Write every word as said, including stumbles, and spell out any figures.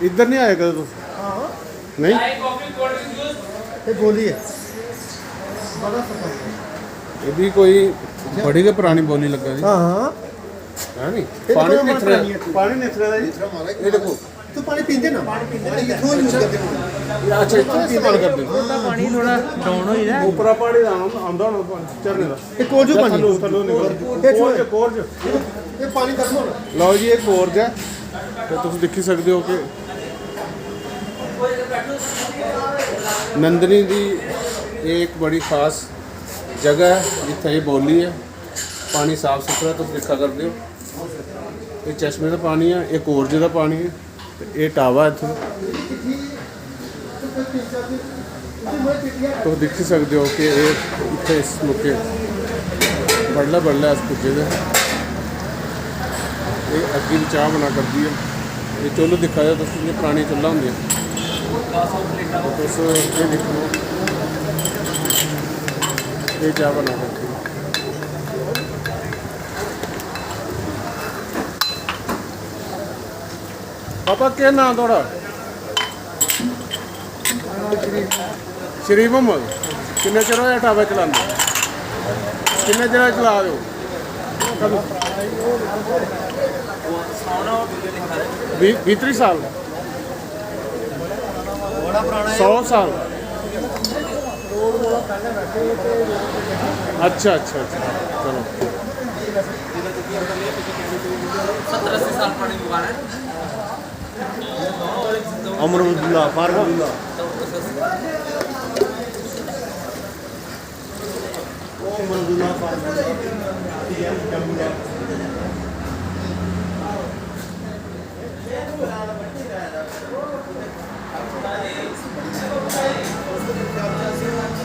इद्धर नहीं आए कदें तुस? नहीं। ये बोली है। ये भी कोई बड़ी गै परानी बोली लग्गा दी। हाँ हाँ। है नी? ये तो पानी बड़ा निथरे, परानी है। पानी निथरे दा जी। ये देखो। तो पानी पींदे ना, पानी इत्थों यूज करदे। ये अच्छा, इत्थों इस्तेमाल करदे हो। ਤਾਂ ਪਾਣੀ ਥੋੜਾ ਡਾਊਨ ਹੋਈ ਰਿਹਾ। ਉੱਪਰਾ ਪਾਣੀ ਦਾ ਆਮ- ਆਉਂਦਾ ਹੋਣਾ ਪਾਣੀ ਝਰਨੇ ਦਾ। ਇਹ ਕੋਰਜ ਪਾਣੀ। ਥੱਲੋਂ- ਥੱਲੋਂ ਨਿਕਲ ਇਹ ਕੋਰਜ, ਕੋਰਜ। ਇਹ ਪਾਣੀ ਖਤਮ ਹੋਣਾ। ਲਓ ਜੀ, ਇਹ ਕੋਰਜ ਹੈ ਤੇ ਤੁਸੀਂ ਦੇਖੀ ਸਕਦੇ ਹੋ ਕਿ ਨੰਦਨੀ ਦੀ ਇਹ ਇੱਕ ਬੜੀ ਖਾਸ ਜਗ੍ਹਾ ਹੈ ਜਿੱਥੇ ਇਹ ਬੋਲੀ ਹੈ। ਪਾਣੀ ਸਾਫ ਸੁਥਰਾ, ਤੁਸੀਂ ਦੇਖਾ ਕਰਦੇ ਹੋ। ਇਹ ਚਸ਼ਮੇ ਦਾ ਪਾਣੀ ਹੈ, ਇਹ ਕੋਰਜ ਦਾ ਪਾਣੀ ਹੈ, ਤੇ ਇਹ ਟਾਵਾ ਇੱਥੋਂ। तुस दिक्खी सकदे ओ कि एह् इत्थै इस मौके बडलै बडलै अस पुज्जे दे। एह् अग्गी दी चाह् बना करदी ऐ। एह् चुल्ल दिक्खा दे तुस, इ'यां परानी चुल्लां होंदियां। ते तुस एह् दिक्खो, एह् चाह् बना करदी ऐ। पापा, केह् नांऽ थुआढ़ा? शरीफ मोहम्मद। किन्ने चिर होया ढाबा चलांदे? किन्ने चिर चला दे हो? बीह बीह त्रीह साल? सौ साल? अच्छा अच्छा अच्छा। चलो। सत्तर अस्सी साल पुरानी दुकान है। अमरुल्ला, फारूकुल्ला।